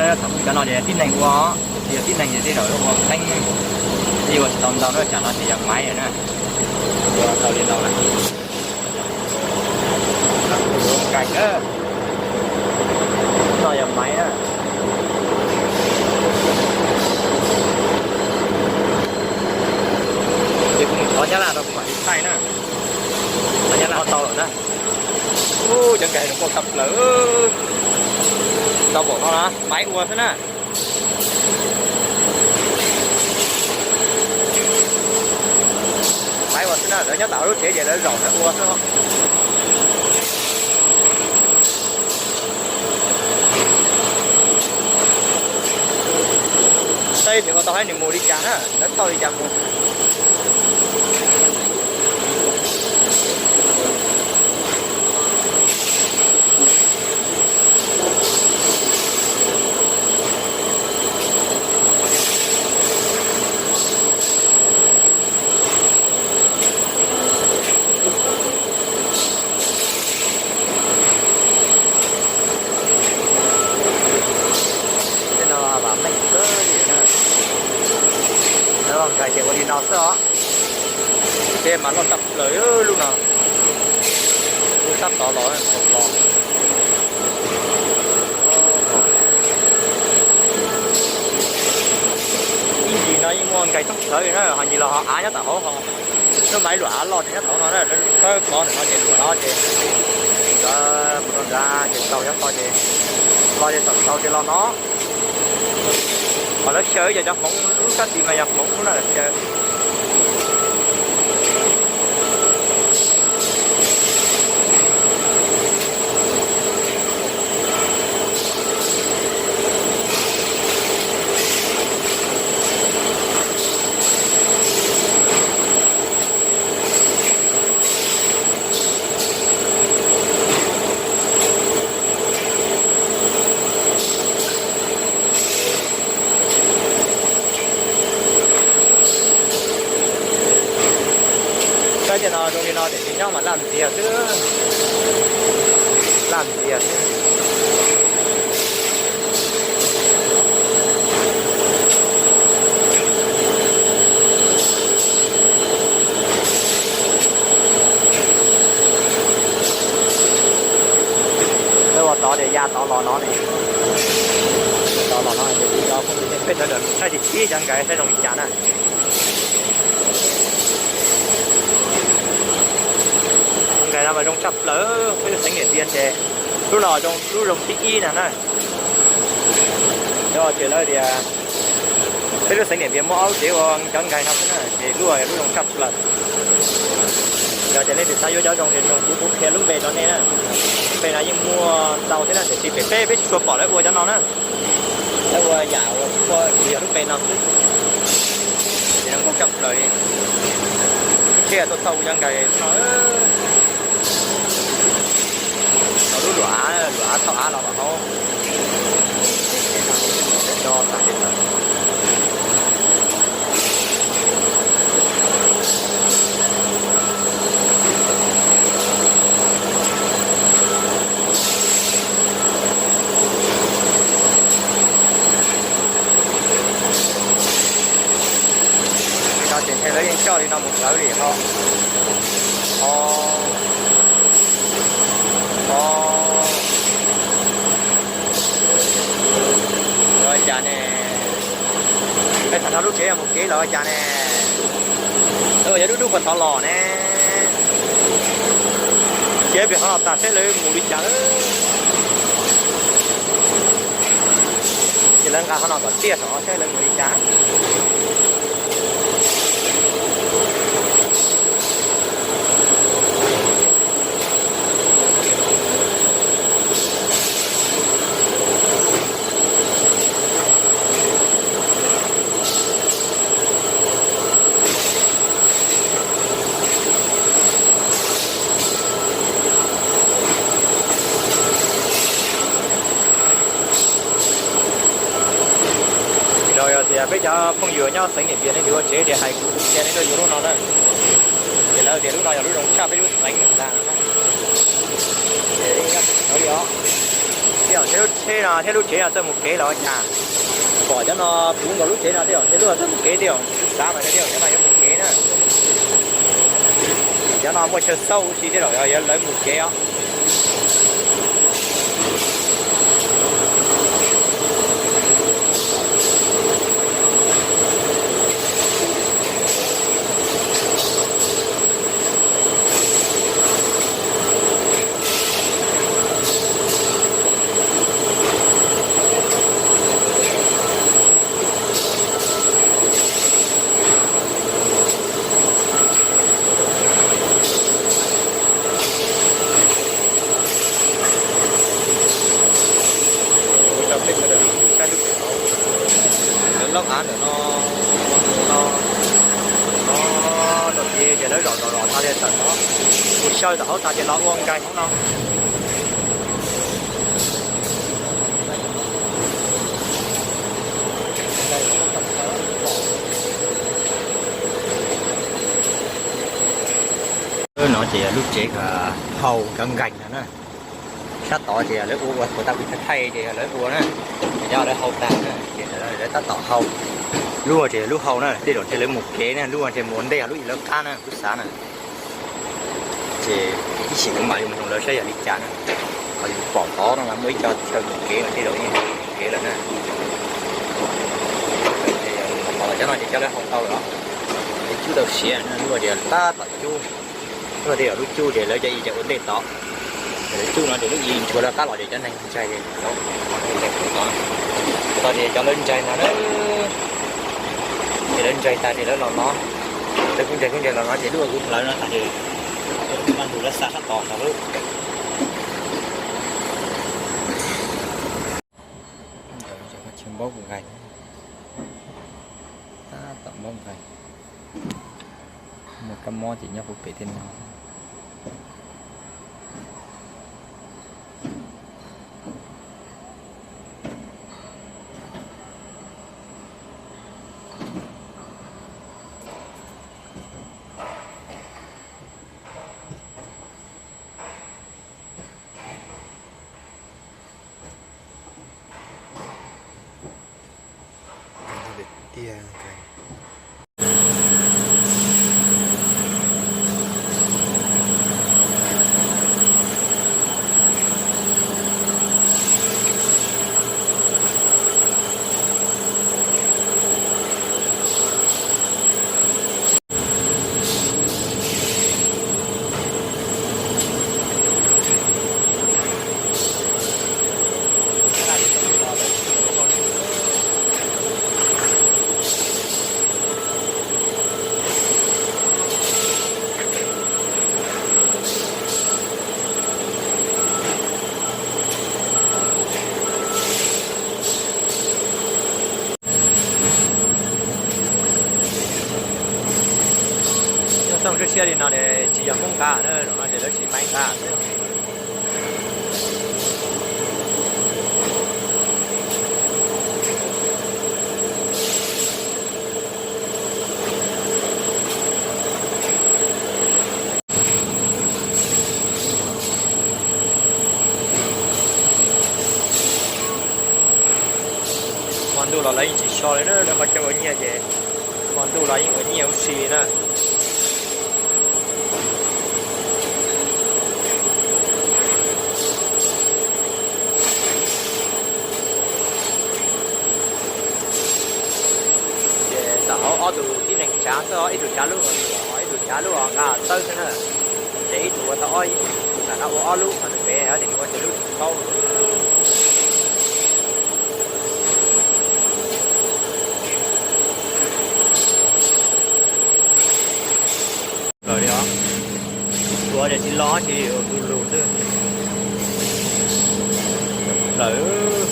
Thaum cov no ces tib neeg ua, yog tib neeg ces tej zaum ua qeeb, ua tsis tau ntau na, tsam no ces yog maiv na. Ua tau li no lawm. Nqaim na. No yog maiv na. Ces kuv mus thov Nyab Laj rau kuv mam li thaij na. Thov Nyab Laj tau lawm na. Ub, cov nkais zoo nkauj tshaj plaws. Tau npaum no na, maiv ua xwb na. Maiv ua xwb na, lawv nyob tom hauv lub tsev ces lawv zaum lawv ua xwb. Saib tsis tau haib nws mus li cas na, lawv thauj li cas mus. Tej no vam meej kawg li na. Lawv nkais ces ua li no xwb os. Tej mas loj tshaj plaws lub no. Lub sab tod los los. Ib ncig no yeej muaj nkais thoob plaws na, ho ncig los ho av nyob tom hauv ho. Lub maiv luam av loj ces nyob tom hauv no na, khawb pov ntawm no ces luam no ces mus rau nrad ces tau nyob ko ces los ces txawm tau ces los no. Ho lawv xyaw ib co cov hmoov lub sab tid mas yog hmoov lub na lawv xyaw. Saib tej no zoo li no tiam sis nyob mas laj ntxiag xwb. Laj ntxiag xwb. Peb ua tod ces ya tod los no ne. Tod los no ces peb sawv daws saib tib tib cov nkais saib zoo li cas na. Nkais no mas zoo tshaj plaws, peb lub xeev Niam Npias ces lub no zoo, lub zoo thib ib na na. Yog ces lawv tias peb lub xeev Niam Npias muaj ob lub tsev ua cov nkais no xwb na, ces lub, lub zoo tshaj plaws. Yog ces leej twg xav yuav cov zoo ces nug kuv, kuv qhia lub npe rau nej na. Lub npe no yeej muaj ntau thiab na, tiam sis pem peb, peb tsis tshua pom lawv ua cov no na. Lawv ua yam uas yog lub npe no xwb. Ces zoo nkauj tshaj plaws li. Ib txhia tuaj thauj kuv cov nkais no. Tau lub luam av, luam av thauj av los tom hauv. Do tas tej tawm. Li no ces ntshe lawv yeej coj li no mus txawv li ho. O, o, ua cas ne? Peb tham no lub tsev mus kev los ua cas ne? Yog dub dub puas tod los ne? Ces pem qhov no tas saib lawv mus li cas. Ces lawv nqa qhov no kom tiaj saum no saib lawv mus li cas. Rau yog tias peb cov phooj ywg nyob xeev Niam Npias nej yuav ua tsev ces hais kuv, kuv qhia nej tuaj yuav lub no na. Ces lawv tias lub no yog lub zoo tshaj peb lub xeev ntag no na. Ces li os, Thiab lub tsheb no thiab lub tsev no txawj mus kev los ua cas? Pom cov no puv nkaus lub tsev no thiab, thiab lub txawj mus kev thiab, xav mas thiab cov no yuav mus kev na. Cov no muaj chaw xauj ua si thiab los yog lawv mus kev os. Kuv coj peb sawv daws saib lub tsev hauv, lawv loj av ntawm no, no, no, rau tid ces lawv zom zom zom tag li tawm no, mus xyaw tom hauv tas ces los ua nkais hauv no. No ces yog lub tsev hau cov nkais no na. Sab tod ces yog lawv ua, ua tau kuv thaij thaij ces yog lawv ua na. Ces cov lawv hau tag na ces lawv tab tom hau. Lub no ces yog lub hau na, tej zaum ntshe lawv mus kev na, lub no ntshe mus ua ntej, lub ib lawv qab na, kuv xav na. Ces ib chim kuv mam li mus nug lawv saib yog li cas na. Qhov yus pom tod no mas muaj ib co chaw mus kev mas tej zaum yeej mus kev lawm na. Cov no ces cov lawv hau tau lawm os. Lawv cub tau siav na, lub no ces tab tom cub. Lub no tej zaum lub cub ces lawv cov ib co ua ntej tod. Ces lawv cub no ces lub ib nchuav lawv qab los ces cov neeg ntsaig, ntsaig tod. Tod ces cov lawv ntsaig no na, ces lawv ntsaig tas ces lawv los no. Lawv kuj ntsaig kuj ntsaig los no ces lub ua kuv hlawv no tas ces maj ntug lawv xa sab tod no lub. Npaub nqaij, tab tom npaub nqaij. Muaj kab mob ces nyob puag pem tej no. Tiag. Yog thooj siab siab li no ces tsis yog Hmoob nqa na, zaum no ces lawv siv Maiv nqa xwb. Hmo ntuj los lawv yeej tsis so li na, lawv qhov chaw ua nyiaj ces hmo ntuj los yeej ua nyiaj huv si na. Ces tom hauv ob tug tib neeg tsav xwb, ib tug tsav lub, ib tug tsav lub nqa tawb xwb na. Ces ib tug ua tau ob, ib tug tam no ua ob lub, ho tus pem tias nws ua tsis lub tsis paub. Plaws li os. Ua tias tsis los tsis lus xwb. Plaws.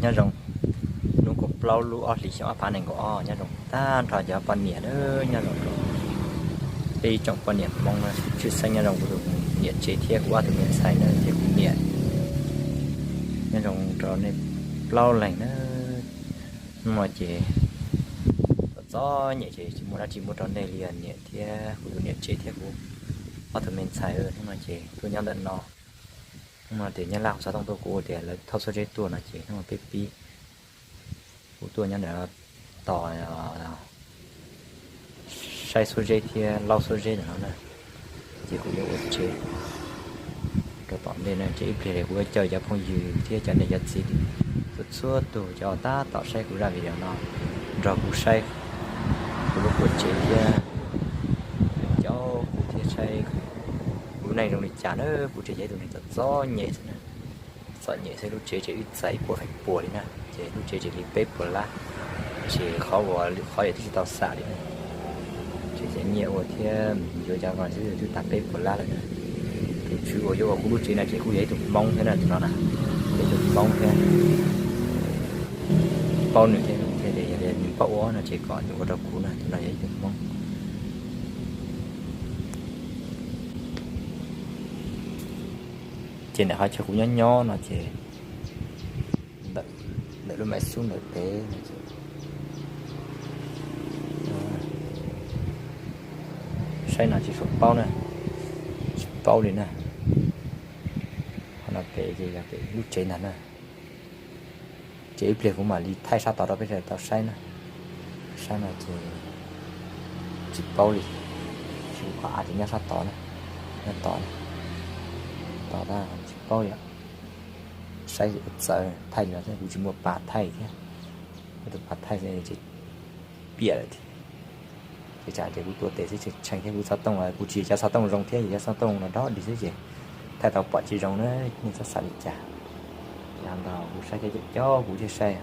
Nyob zoo hnub kaum plaub lub ob hlis xyoo ob phav nees nkaum ob, nyob zoo tag nrho cov poj niam na, nyob zoo rau peb ib tsoom poj niam Hmoob na, tshwj xeeb nyob zoo kuv tus niam tsev thiab kuv ob tug me ntxhais na thiab kuv niam, nyob zoo rau nej plaub leeg na. Hnub no ces txom txom nyem ces tsis muaj dab tsi muab rau nej li os niam thiab kuv tus niam tsev thiab kuv ob tug me ntxhais. Hnub no ces tuaj nyob ntawm no, hnub no tias nyab laj hu xov tooj tuaj kuv tias lawv thauj xuab zeb tuaj no ces hnub no peb pib kuv tuaj nyob ntawm no tos saib xuab zeb thiab laub xuab zeb ntawm no na, ces kuv yuav ua tsev rau tom ntej na. Ces ib pliag kuv yuav caw cov phooj ywg thiab cov niam cov txiv txhua txhua tus cov tab tom saib kuv zaj video no nrog kuv saib kuv lub qub tsev thiab caum kuv thiab saib kuv lub neej zoo li cas na. Kuv tseem yog ib tug neeg txom txom nyem xwb na, txom nyem xwb, lub tsev ces wb txais ib puas feem pua li na, ces lub tsev ces li peb puas lab, ces qhov uas lwm qhov yog twb tsis tau xam li na. Ces cov nyiaj ua thiab yuav cov ko xwb twb tag peb puas lab lawm na. Tus tswv uas yuav ua kuv lub tsev no ces kuj yog ib tug Hmoob thiab na, tus no na, yog ib tug Hmoob thiab, paub nws thiab, thiaj li yog li nws paub ua no ces kom nws ua rau kuv na, tus no yog ib tug Hmoob. Ces ntawm qhov chaw kuv nyob nyob no ces ntawm lub maiv xub ntawm pem no ces saib no tsis tshua paub na, tsis paub li na. Qhov no pem ces yog pem lub tsev ntag na. Ces ib pliag kuv mam li thaij sab tod rau peb sawv daws tau saib na. Sab no ces tsis paub li, tsis paub av ces nyob sab tod na, nyob tod na, tod na tsis paub li. Saib txawv thaij li no kuv tsis muaj pas thaij thiab, kuv tus pas thaij ces piam lawm thiab. Ces tsam ces kuv tuav tes xwb tshee thiab, kuv xov tooj kuv tsis yog cov xov tooj zoo thiab, yog cov xov tooj no dog dig xwb ces thaij tau pom tsis zoo na, nej txhob xav li cas. Yog ntau kuv saib thiab cov kuv thiaj saib.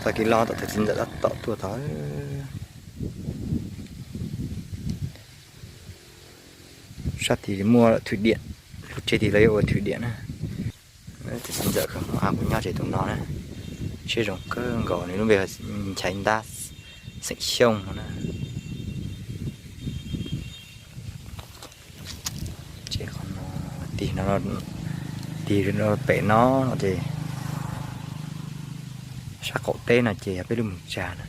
Tag kis los tom thaum txiv ntxawm tab tom tuaj tod. Sab tid muaj thwm diam, lub tsev tid lawv yuav ua thwm diam na. Tus txiv ntxawm kawg hmo av kuv nyob ces tus no na, siab zoo kawg nkaus, nws lub npe Nchaiv Ntab, xeem Xyooj no na. Ces qhov no, tig no, tig pem no no ces sab qaum teb no ces yog peb lub moos tsa na.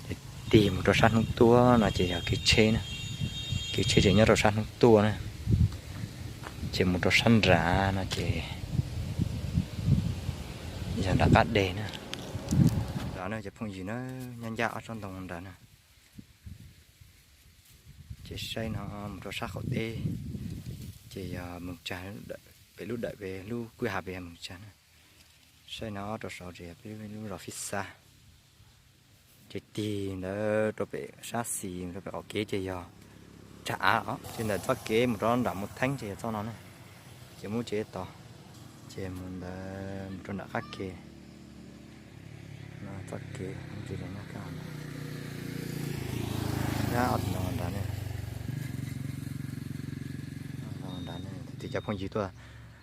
Ces tig mus rau sab hnub tuaj no ces yog kev tsheb na, kev tsheb ces nyob rau sab hnub tuaj na. Ces mus rau sab nrad no ces yog nram qab deg na. Nrad na cov phooj ywg na, nyob ncaj ob tsob ntoo nrad na. Ces saib no mus rau sab qaum teb ces yog moos tsa, pem lub dawm pem lub kwj ha pem yog moos tsa na. Saib no rau saud ces yog peb lub zos Fib Xab. Ces tig ntawd rau pem sab xis rau pem qaum kev ces yog rag av os. Ces ntawm txoj kev mus rau nram Mus Theeb ces yog txoj no na. Ces muab tsev tod, ces mus ntawd mus rau nram qab ke. Txoj kev, nyob ob tug no nrad ne. Nrad ne, tus cov phooj ywg tuaj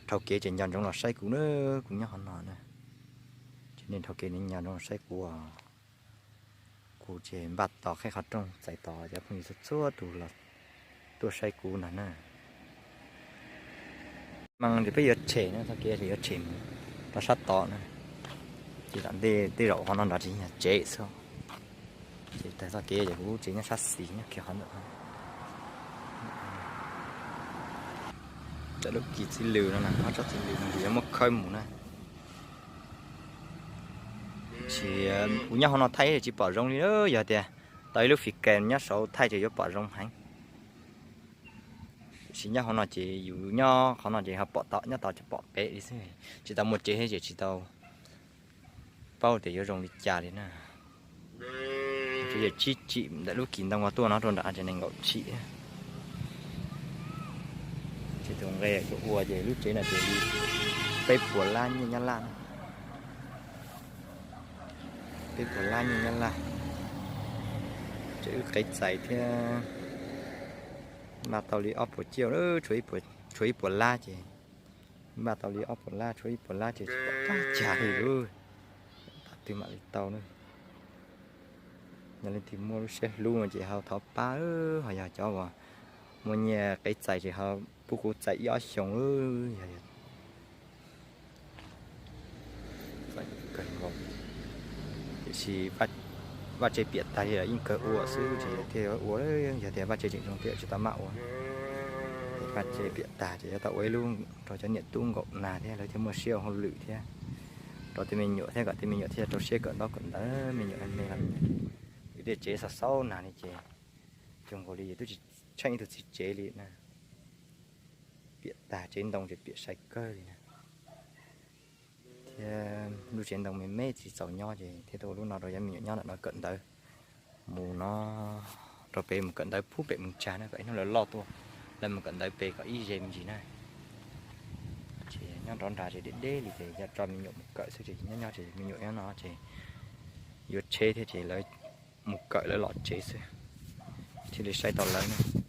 dhau kev ces nco ntsoov los saib kuv na, kuv nyob qhov no na. Ces nej dhau kev nej nco ntsoov los saib kuv os. Kuv ces npaj tos qhib qhov rooj txais tos cov phooj ywg txhua txhua tus los tuaj saib kuv ntag na. Mas ces peb yuav tshem na, txoj kev ces yuav tshem mus rau sab tod na. Ces tom ntej tej zaum qhov no nrad tsis yog tsev xwb. Ces tag txoj kev ces kuv lub tsev nyob sab xis nyob kiag qhov ntawm no. Tam lub kis txiv lws no na, ob tsob txiv lws no ces yuav muab khawb mus na. Tab sis kuv nyob hauv no thaij tsis pom zoo li, yog tias tau ib lub fis kas nyob saud thaij ces yuav pom zoo heev. Tab sis nyob hauv no ces yus nyob qhov no ces ho pom tom nyob tod ces pom pem li xwb, tsis tau muaj tsev thiab ces tsis tau paub tias yuav zoo li cas li na. Ces tsib tsim ntawm lub kis ntoo uas tuaj no rau nram ces nees nkaum tsim. Ces tus nqe kuv ua ces lub tsev no ces li peb puas lab nyiaj Nyab Laj na. Peb puas lab nyiaj Nyab Laj. Ces wb qev txais thiab Npaj tau li ob puas ciaj, tshuav ib puas lab ces, npaj tau li ob puas lab, tshuav ib puas lab ces tsis pom qab cas li lawm. Thaum twg mam li tau na. Yog leej twg muaj lub siab hlub no ces ho thov pab, ho yog cov uas muaj nyiaj qev txais ces ho pub kuv txais ib ob xyoos. Yog tiam sis vaj tse piam tag li los yeej kawg ua xwb ces thiaj ua. Yog tias vaj tse tseem zoo thiab tsis tau maj ua. Vaj tse piam tag ces yuav tau ua ib lub rau cov niam tub nkaum nas thiab lawv thiaj muaj siab ua hauj lwm thiab, rau tej me nyuam thiab kom tej me nyuam thiaj rau siab kawm ntaub kawm ntawv. Me nyuam me los, tej tsev xaus xaus nag li ces zoo nkaus li yus twb tsis tsheej ib tug txiv tsev li na. Piam tag, tsev ntoo ces piam sai kawg li na. Thiab lub tsev ntoo me me tsis txaus nyob ces thiaj tau ua lub no rau cov me nyuam nyob ntawm no kawm ntawv. Mus no rau pem mus kawm ntawv pub pem mus tsag na, kom ib hnub lawv loj tuaj, lawv mus kawm ntawv pem kom ib ze me ntsis na. Ces nyob nrov nrag ces deb deb li ces yog tso me nyuam mus kawm xwb ces nyob nyob ces me nyuam nyob no ces yuav tsheb thiab ces lawv mus kawm lawv los tsev xwb, thiaj li saib tau lawv.